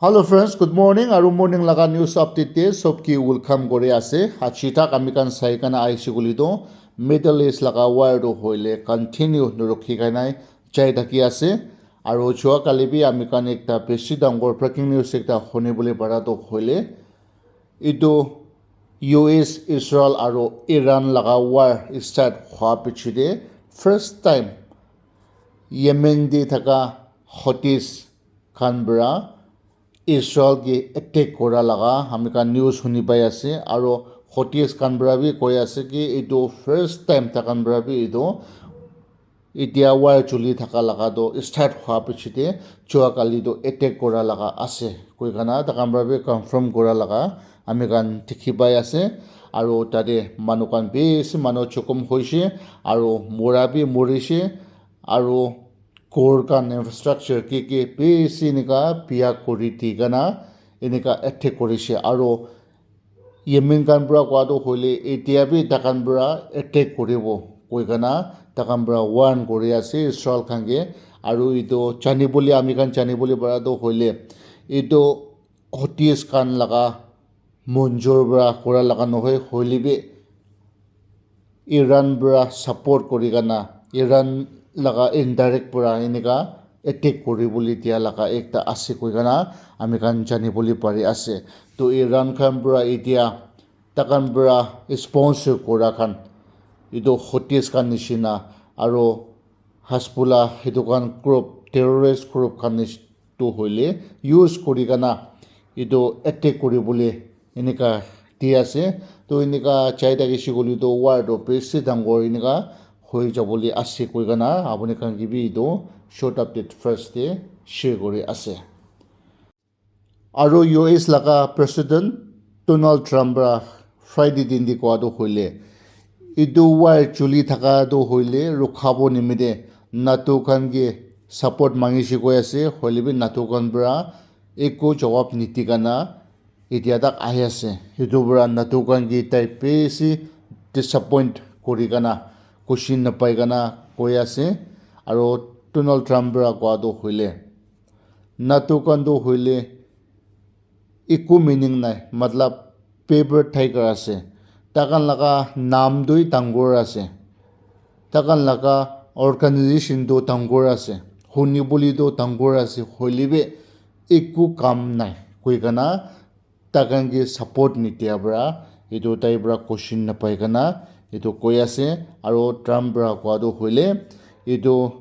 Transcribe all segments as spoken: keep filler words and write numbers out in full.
Hello friends, good morning. Aru morning laga news update te sob ki welcome kori ase. Aji tak ami khan sai kana aise kuli to Middle East laga war to hoile continue nurukhi kanai jai thaki ase. Aru jua kali bi ami khan ekta besi dangor breaking news ekta huni bole para to hoile itu U S, Israel aru Iran laga war start hua piche te first time Yemen te thaka Houthis khan para Israel ke attack kora laga ami khan news huni pai ase, aru Houthis khan para bi koi ase ki etu first time takhan para bi etu etia war chuli thaka laga to start hua piche te jua kali to attack kora laga ase koi kana takhan para bi confirm kora laga ami khan dikhi pai ase. Aru tate manu khan bishi manu chukum hoise, aru mura bi murise, aru ghor khan infrastructure ki ki bishi enika biya kuri di kana enika attack kurise. Aru Yemen khan para koa tu hoile etia bi takhan para attack kuribo koi kana takhan para warn kuri ase Israel khan ke. Aru etu jani bole ami khan jani bole para tu hoile etu Houthis khan laga monjur para kora laga nohoi, hoile bi Iran para support kuri kana Iran laga indirect para enika attack kuri bole dia laga ekta ase koi kana ami khan jani bole pari ase. To Iran khan para etia takhan para sponsor kora khan etu Houthis khan nishina aru Hezbollah etu khan group, terrorist group khan nish- tu hoile use kuri kana etu attack kuri bole enika di ase. To enika jai thakise koile to war to bishi dangor enika hoi jabole ase koi kana apuni khan ke bi etu short update first te share kuri ase. Aru U S laga President Donald Trump para Friday din te koa tu hoile etu war chuli thaka tu hoile rukhabo nimite NATO khan ke support mangise koi ase, hoile bi NATO khan para eku jawab niti kana etia tak ahi ase. Etu para NATO khan ke tai bishi disappoint kuri kana khushi napai kana koi ase. Aru Donald Trump para koa tu hoile NATO khan tu hoile eku meaning nai, matlab paper tiger ase. Takhan laga naam tu dangor ase, takhan laga organization tu dangor ase, huni bole tu dangor ase, hoile bi eku kam nai koi kana takhan ke support nidia para etu tai para question napai kana etu koi ase. Aru Trump para koa tu hoile etu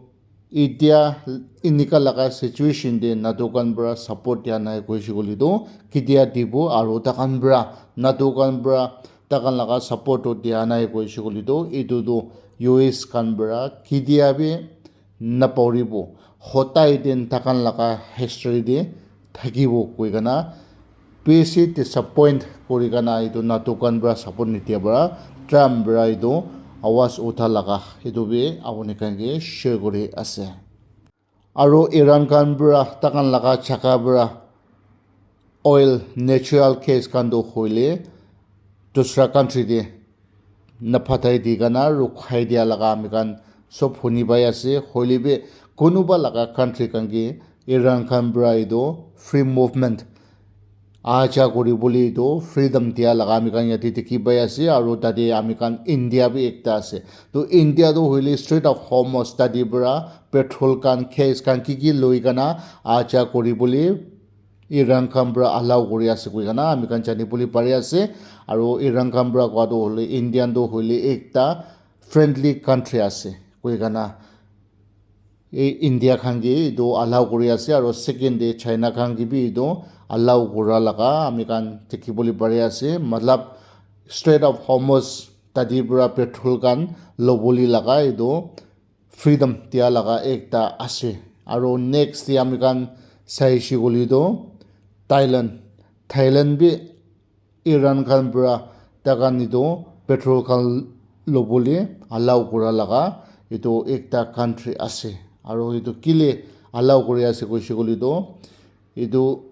etia enika laga situation te NATO khan para support dia nai koise koile tu ketia dibo, aru takhan para NATO khan para takhan laga support to dia nai koise koile tu etu tu U S khan para ketia bi naporibo, hodai din takhan laga history te thakibo koi kana bishi disappoint kuri kana etu NATO khan para support nidia para Trump para etu awaz utha laga etu bi apuni khan ke share kuri ase. Aru Iran khan para takhan laga jaga para oil, natural gas khan tu hoile dusra country te naphatai di kana rukhai dia laga ami khan sob huni pai ase. Hoile bi kunuba laga country khan ke Iran khan para etu free movement aha ja kuri bole etu freedom dia laga ami khan yate dikhi pai ase. Aru tate ami khan India bi ekta ase. To India tu hoile Strait of Hormuz tate para petrol khan, gas khan ki ki loi kana aha ja kuri bole Iran khan para allow kuri ase koi kana ami khan jani bole pari ase. Aru Iran khan para koa tu hoile Indian tu hoile ekta friendly country ase koi kana e India khan ke etu allow kuri ase. Aru second te China khan ke bi etu allow kura laga ami khan dikhi bole pari ase. Matlab Strait of Hormuz tate para petrol khan lobole laga etu freedom dia laga ekta ase. Aru next te ami khan saise koile tu Thailand, Thailand bi Iran khan para takhan etu petrol khan lobole allow kura laga etu ekta country ase. Aru etu kile allow kuri ase koise koile tu etu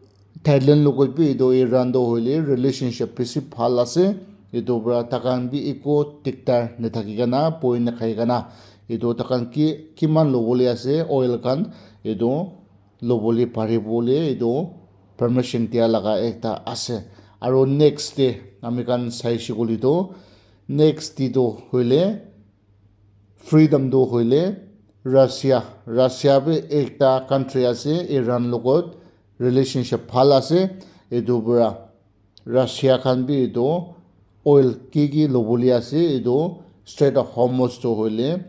Thailand logot bi etu Iran tu hoile relationship bishi bhal ase. Etu para takhan bi eku diktar nathaki kana boi nakhai kana etu takhan ki kiman lobole ase oil khan etu lobole pari bole etu permission dia laga ekta ase. Aro next te ami khan saishe koile toh, next te toh hoile freedom toh hoile Russia, Russia bi ekta country ase, Iran logot relationship bhal ase. Etu para Russia khan bi etu oil ki ki lobole ase, etu Strait of Hormuz toh hoile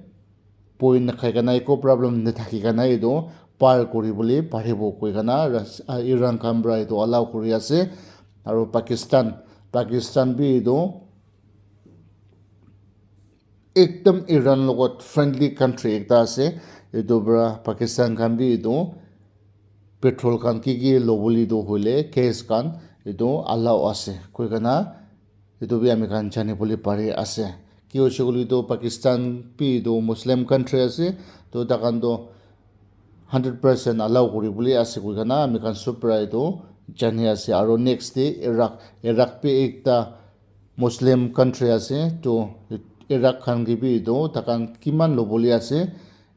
boi nakhai kena, eko problem nathaki kena etu par kuribole paribo koi kena Rus-, ah, Iran khan para etu allow kuri ase. Aro Pakistan, Pakistan bi etu ekdam Iran logot friendly country ekta ase. Etu para Pakistan khan bi etu petrol khan ki ki lobole toh hoile gas khan etu allow ase koi kena etu bi ami khan jani bole pari ase. Ki hoise koile toh Pakistan bi etu Muslim country ase, toh takhan toh hundred percent allow kuri bole ase koi kena ami khan sob para etu jani ase. Aro next te Iraq, Iraq bi ekta Muslim country ase, toh Iraq khan ke bi etu takhan kiman lobole ase,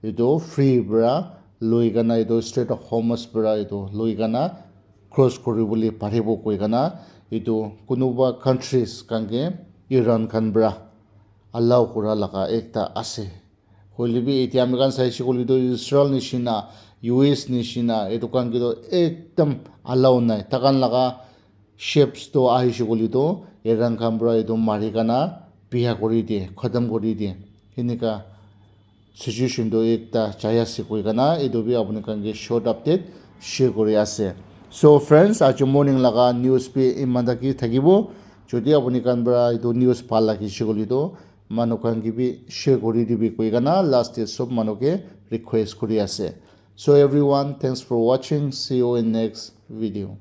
etu free para loi kena, etu Strait of Hormuz para etu loi kena cross kuri bole paribo koi kena etu kunuba countries khan ke Iran khan para allow kura laga ekta ase. Hoile bi etia ami khan saishe koile toh Israel nishina, U S nishina, etu khan ke toh ekdam allow nai. Takhan laga ships toh ahishe koile toh Iran khan para etu mari kena biya kuri diye, khatam kuri diye. Enika situation toh ekta jai ase koi kena etu bi apuni khan ke short update share kuri ase. So friends, aji morning laga news bi iman taki thakibo. Jodi apuni khan para etu news bhal lagishe koile toh manu khan ke bi share kuri dibi koi kena last te sob manu ke request kuri ase. So everyone, thanks for watching. See you in next video.